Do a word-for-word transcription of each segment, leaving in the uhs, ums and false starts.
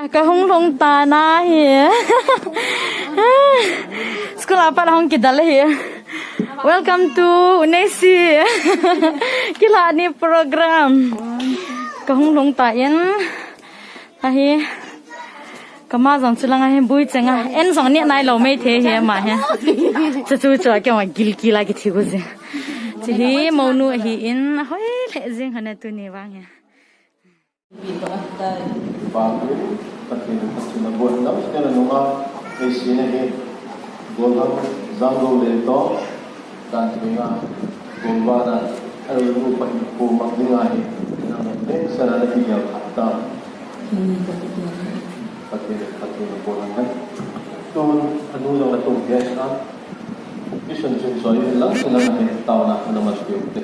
Kahung lhung tan ahi. School a pat hung kidal ahi. Welcome to Unesi. Kilhani program. Kahung lhung tan ahi. Kama jong chulang ahi, bui chenga. En jong ni nailou mei thei hi ama hi. Chu chu chu kei ma gilkila kithi gu jing. Chi hi mounu ahin, ahoi lheh jing hana tuni vang hi. Pathen, Pathen abon lam kena nunga, eisina hi, golhang janglo le to, dan thenga, golvana, alunu pahin ko mang dinga hi, nang leng sana na kigel khat ta. Pathen, Pathen abon lam. Tun, anu jong atum hi a, mission chun soi, lang sana na hi, taona, ana mas piu te.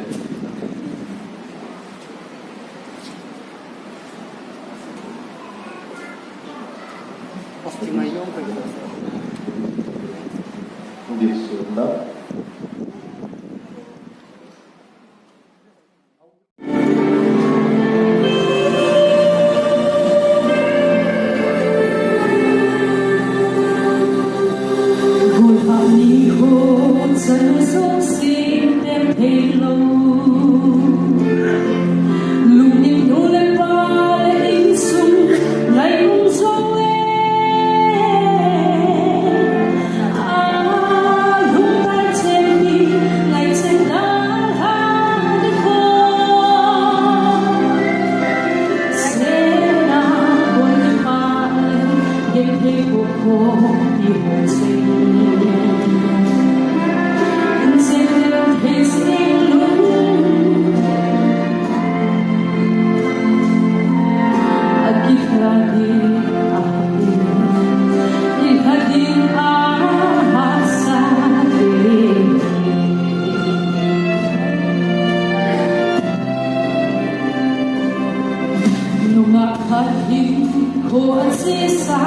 Nungah khat hinkho a chesa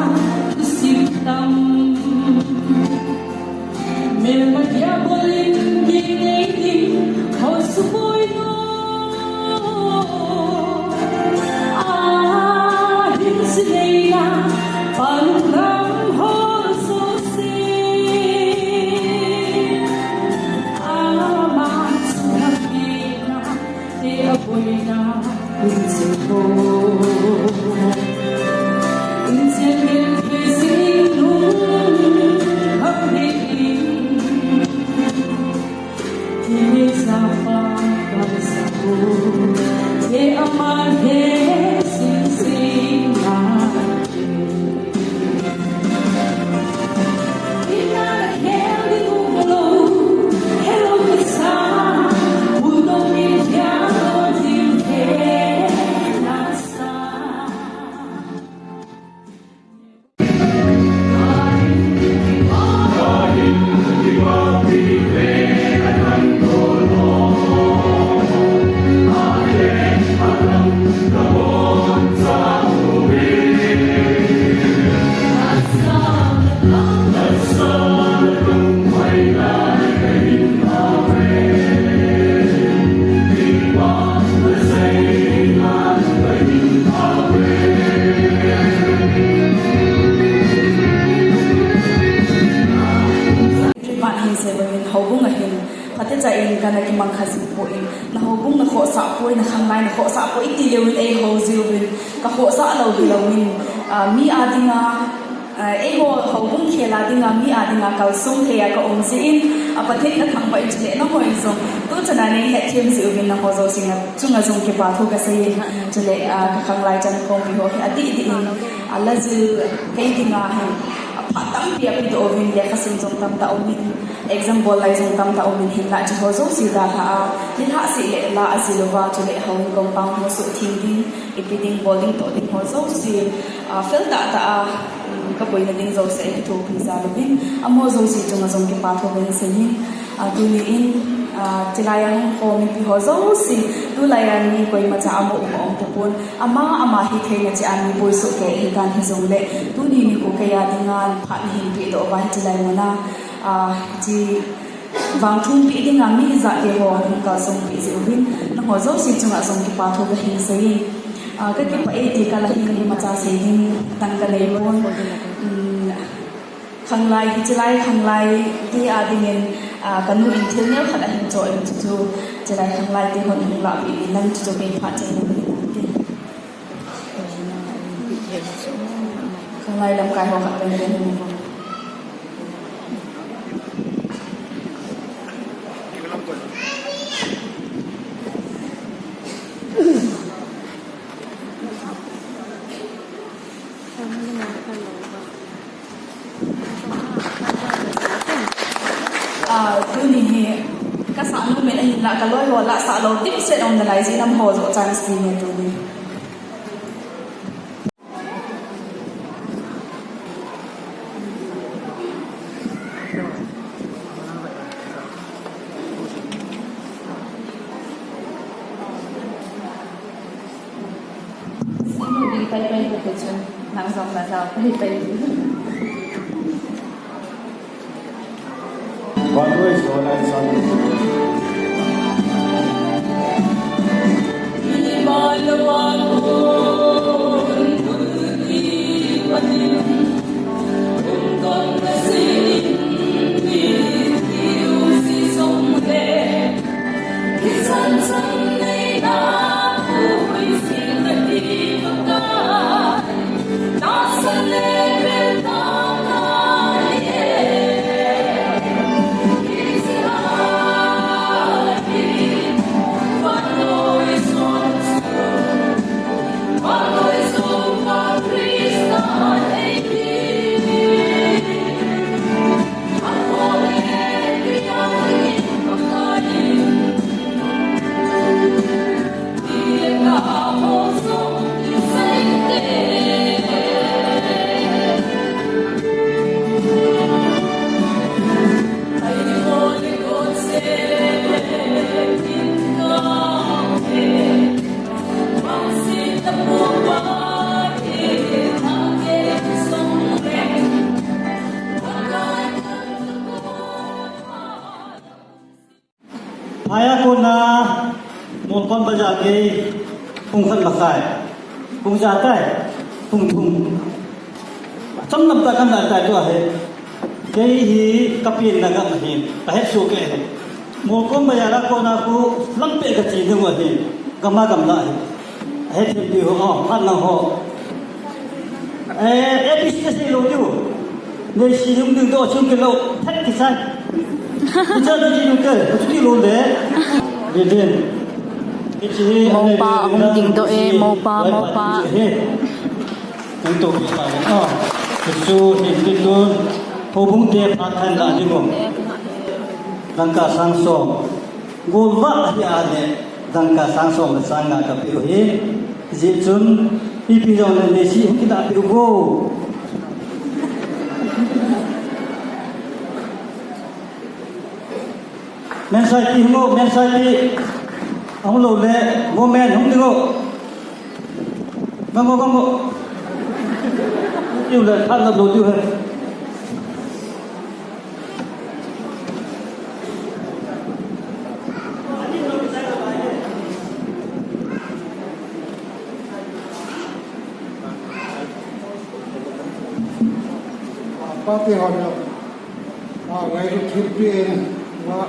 thusim tam. Melma diabolin kinei ding ho supoi lo. Ahin sineina palung lam ho sose. Ama chunga kina te aboina. Houbung a hin, phatecha in kana kimang kha jing poi, na houbung na khohsah poi, na khanglai na khohsah poi, ti leu in ei hou jiu vin, ka khohsah lou hilou in, ah, mi a dinga, ah, eiho houbung khel a dinga, mi a dinga kalsong thei a ka um jin, a Pathen ka thangvah in chule nangho in jong, tuchan a nei hetthem jiu vin nangho jouse chunga jong kipa thu ka sei in, chule, ah, ka khanglai chan kong pi ho hi adih dih in, a la jil kei dinga hin, a phat tampi a pedoh uvin, lekhasim jong tamtah um in, exam bol lai jong tamtah um in, hinlah hiche ho jouse dalha a, nilhah seh le la a jil uva, chule houin compound ho suhtheng ding, ipi ding bol ding toh ding ho jouse, a, fel tahtah a, um, ka boina ding jouse ei kithopi jal uvin, amaho jouse chunga jong kipa thu kahin sei in, a, tuni in, a, chulai a hung khom mipi ho jouse, tulai a mi koimacha amu um aum tapon, ama ama hitheina cheh a mi boi sohkei hitan hijongle, tuni nikho kei a dinga phat nahin pedoh uva hiche lai muna, a, hiche vangthum peh dinga mi hijat te ho hung kalsong peh jeh uvin, nangho jouse chunga jong kipa thu kahin sei in. Ah, ka kipah e ti ka la hin imacha sei ding tang ka nei pon. Um, khanglai, hiche lai khanglai te a dingin, ah, ka nu in thil neo khat ahin cho in chu chu, hiche lai khanglai te hon hung lah peh in lang chu chu min phat chai na ni tang te. Khanglai lamkai ho khat pen pen. Ah, tuni hi ka sah numei ahin la, ka loi ho la sah lou dimset um nalai jeh in amaho joh chance ti nge tuni. Sinu di pai pai ko te chun, nang jong na jao pai pai. One voice, one answer. Phai a kona Molkon Bazar gei pung khat makhai, pung ja tai, pung thum. Chomlam tah kana tai tua hi. Kei hi ka penna gam ahin, ka hetsoh kei ahi. Molkon Bazar a kona khu lampi ka che ding u ahi, gam a gamla ahi. Ahe thempi ho, oh, phat nang ho. Eh, A B C te sei lou diu. Neisi hung dingdoh chung kilou, thet kisai. Kicha di di lou te, chu kilou le. Di di. Mopa hung dingdoh e, mopa, mopa. Hung to ki pa. Ah, chu hin ti tun. Houbung te phat than la ding u. Dangka sang som. Golvah hi a le, dangka sang som le sang nga ka pe u hi. Hijeh chun, ipi jong le neisi hung kila pe u vo. Men saipi hung o, men saipi. Ahung lou le, women hung ding o. Vang o, vang o. Tiu le, khat la lou tiu he. Pati ho le, a, ngailut thilpi in, wa,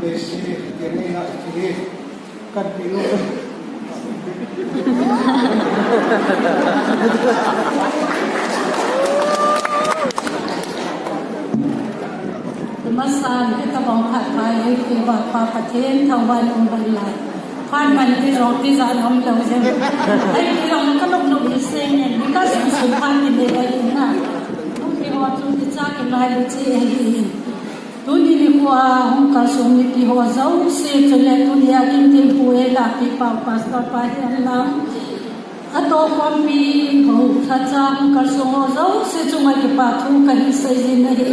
neisi, kei ni na, kei ni. Kan pi lou. Masan, hitabang phat pai, kei vah pa Pathen thangvah in um hen lang. Phat man ti jong tijat um lou jeng. Ai, ti jong ka lop lop hi seng in, because sum sum phat ti le ai na. Hung kiho chu kicha kingai le che ahi. Tuni nikho a hung kalsong mipi ho jouse chule tuni a kin thempu e lapi pau pastor pa hi hen lang. Atohkhompi ho lhacha hung kalsong ho jouse chunga kipa thu kahin sei jin ahi.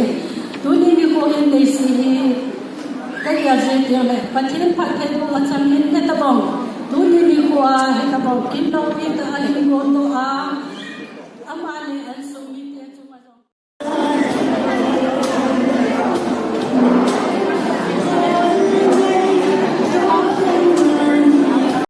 Tuni nikho hin neisi hi kahin jui teng le Pathen phattheiboh achang in hitabang. Tuni nikho a hitabang kin loupi tah a hin bol doh a.